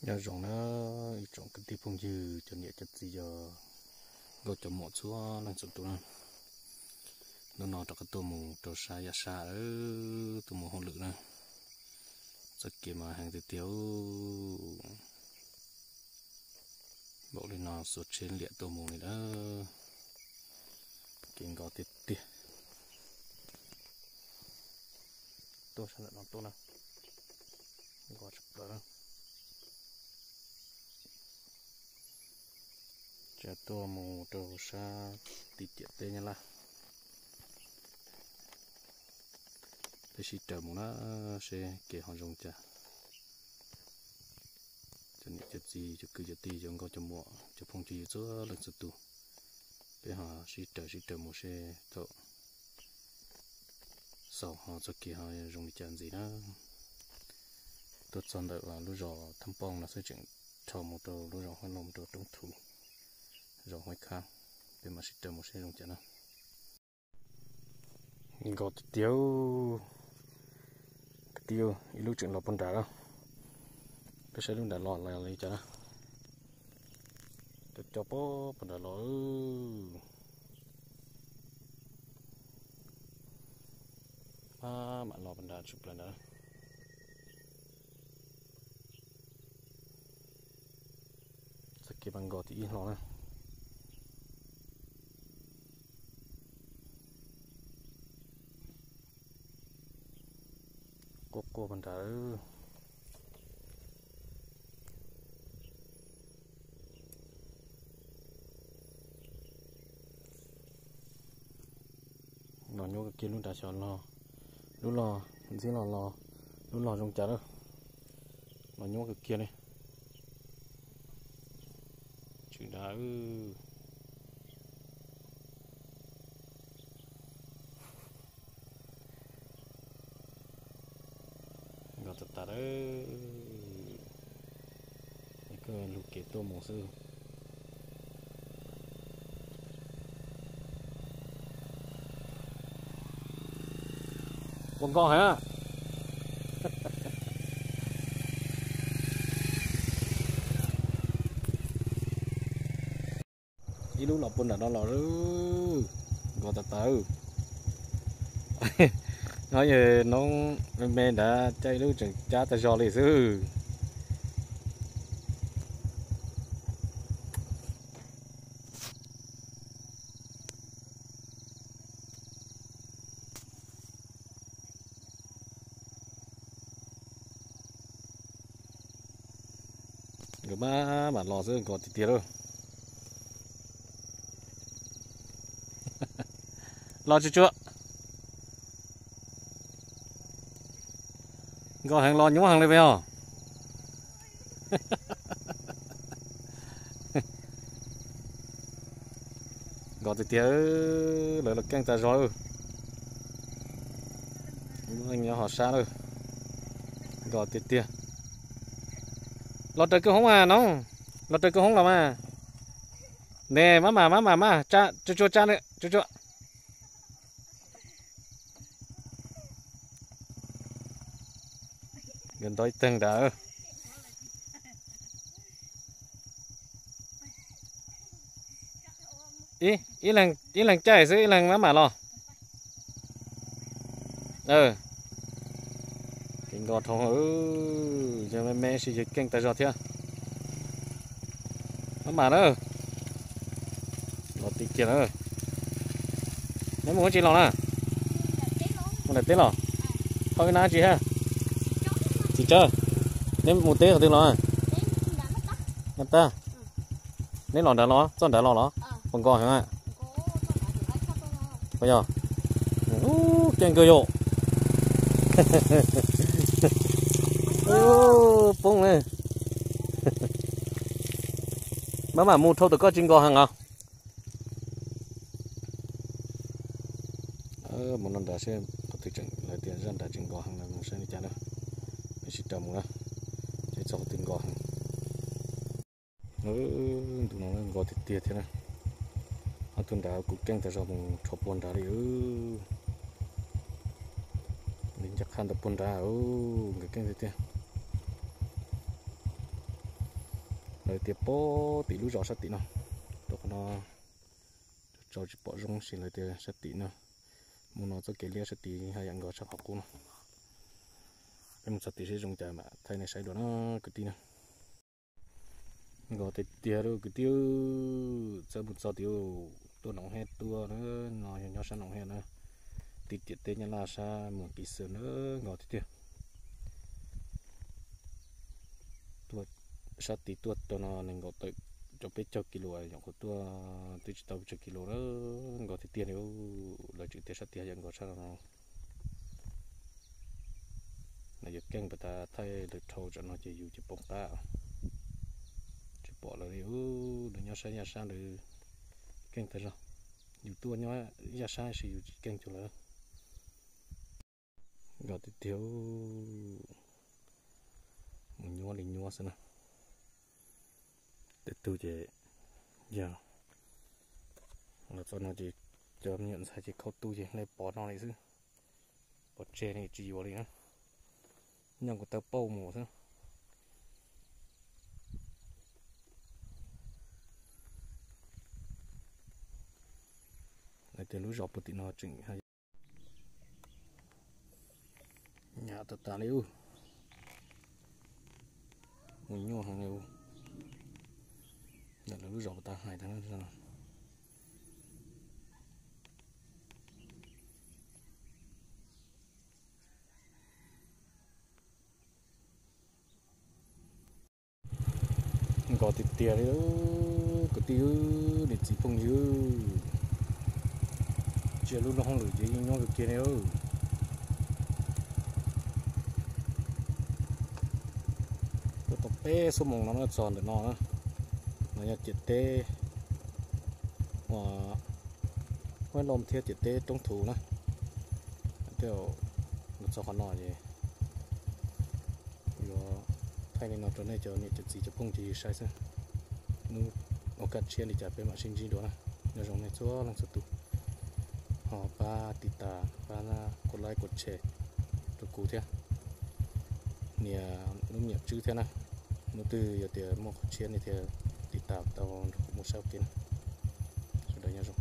Nyob zoo na ib tsoom kwv tij phooj ywg, cov niam cov txiv, cov nkauj cov muam txhua leej txhua tus na. Hnub no rov qab tuaj mus rau sab Yaj Sab, tuaj mus hauj lwm na. Txoj kev mas heev tiag tiag, npaum li no xuas tsheb liam tuaj mus li na. Kev nkos tiag tiag. Tuaj sab ntawm no tuaj na, nkos tshaj plaws. Tseem tuaj mus rau sab tim ciam teb Nyab Laj. Peb sib raws mus na, seb kev ho zoo cas. Cov niam cov txiv, cov kwv cov tij, cov nkauj cov muam, cov phooj cov ywg txhua leej txhua tus, peb ho sib raws sib raws mus seb thaum xaus ho txoj kev ho zoo li cas ntxiv na. Tuaj txog ntawm lub zos Thab Pooj no xwb tseem dhau mus rau lub zos Huab Loj, mus rau Roob Thu, zos Huab Khab. Peb mam sib raws mus seb zoo cas na. Nkos tiag tiag, kwv tij, ib lub tseem los puag nrad lawm. Peb saib lub nrad los li cas na. Cov coj puag nrad los. Maj mam los puag nrad tshaj plaws nrad. Txoj kev mas nkos tiag ib hlo na. Quaj quaj puag nrad. Los nyuaj kawg kiag lub nrad xyov los, lub los ntxhib los los, lub los zoo cas lawm. Los nyuaj kawg kiag li. Tshwm nrad. Nkos tas tas lawm. Koj lug kev tuaj mus xwb. Puas nkos heev? Ib lub los puag nram no los, nkos tas tas. Nyob yog noob me me nrad cab ib lub tseem cab tag zog li xwb. Nkawd maj mam los xwb, nkos tiag tiag lawm. Los tsuag tsuag. Nkos heev los nyuaj heev li peb os. Nkos tiag tiag, lawv los keej tas zog lawm. Nyob hauv sab lawm. Nkos tiag tiag. Los raws kwj hoob mas noob, los raws kwj hoob los mas. Ne, maj mam maj mam maj, tsuag tsuag tsa, tsuag tsuag. Nkawd ntog ib teg nrad. Ib leeg caij xwb, ib leeg maj mam los. Kev nkos dhau, yog me me sis yog keej tas zog thiab. Maj mam na. Los tiag tiag na. Neb mus ua tsi los na? Mus nram teb los? Thauj ib nab tsi hab? Tsis tsawg. Neb mus teb qhov twg los? Nab tag. Neb los nrad los, txoj nrad los los? Puas nkos heev? Puas yog? Keej kawg yom. Poob na. Maj mam mus dhau, tus koj tsis nkos heev os. Mus no nrad seb qhov twg tseem lawv tias zaj nrad tseem nkos heev no, mus saib li cas na. Peb sib raws mus na, seb txog qhov twg nkos heev. Ntu no nkos tiag tiag thiab na. Ob tug nrad kuj keej tas zog, mus rho puag nrad li. Li ncaj qha ntawm puag nrad, nkawd keej tiag tiag. Lawv tias pem tim lub zos sab tim no, rau qhov no tso tsis pom zoo, tab sis lawv tias sab tim no, mus no txoj kev liab sab tid haj yam nkos tshaj qhov qub no. Peb mus txog tim seb zoo cas mam thaij nej saib dua na kwv tij na. Nkos tiag tiag li kwv tij, txawm mus txog tim tuaj noov hej tuaj na, no yog nyob sab noov hej na, tim ciam teb Nyab Laj sab Muas Kis Xwm na, nkos tiag tiag. Tuaj sab tid tuaj rau no nees nkaum tawm rau peb caug kis lus, nyuam qhuav tuaj twb tsis tau peb caug kis lus na, nkos tiag tiag li. Lawv tseem tias sab tid haj yam nkos tshaj no. No yog keej puas tas thaij lawv dhau tsam no ces yus ces poob qab, tsis pom lawv li. Lawv nyob sab yaj sab ntawd keej tag zog, yus tuaj nyob yaj sab sis yus tsis keej cuag lawv. Nkos tiag tiag, mus nyuaj li nyuaj xwb na. Tej tug ces yog los txog no ces cov me nyuam ntxhais ces khaub tub ces nej pov no li xwb, pov tseg ne tsis yuav li na, nyob kuv taw pauj mus xwb. Lawv tias lub zos puag tim no tseem haj yam tas tas li, mus nyuaj heev li. Ntawm lawv lub zos puag ta hais tag. Nkos tiag tiag li kwv tij, niam txiv phooj ywg, tsiab lub lub hauj lwm ces yeej nyuaj kawg kiag li. Tuaj tau peb xuab moos no na txog ntawm no na. No yog ciam teb Huab Looj thiab ciam teb Roob Thuv na. Tej zaum mus txog qhov no ces yuav thaij li no rau nej cov niam cov txiv cov phooj cov ywg saib xwb. Hnub ua kaj tshiab li cas peb mam sib ntsib dua na. Nyob zoo nej txhua leej txhua tus, ho pab tiv tas pab kuv like kuv share rau kuv thiab, nias lub me nyuam tswb thiab na. Hnub twg yog tias muaj qhov tshiab nej thiaj tiv tas tau nrog kuv mus saib ua ke na. Sawv daws nyob zoo.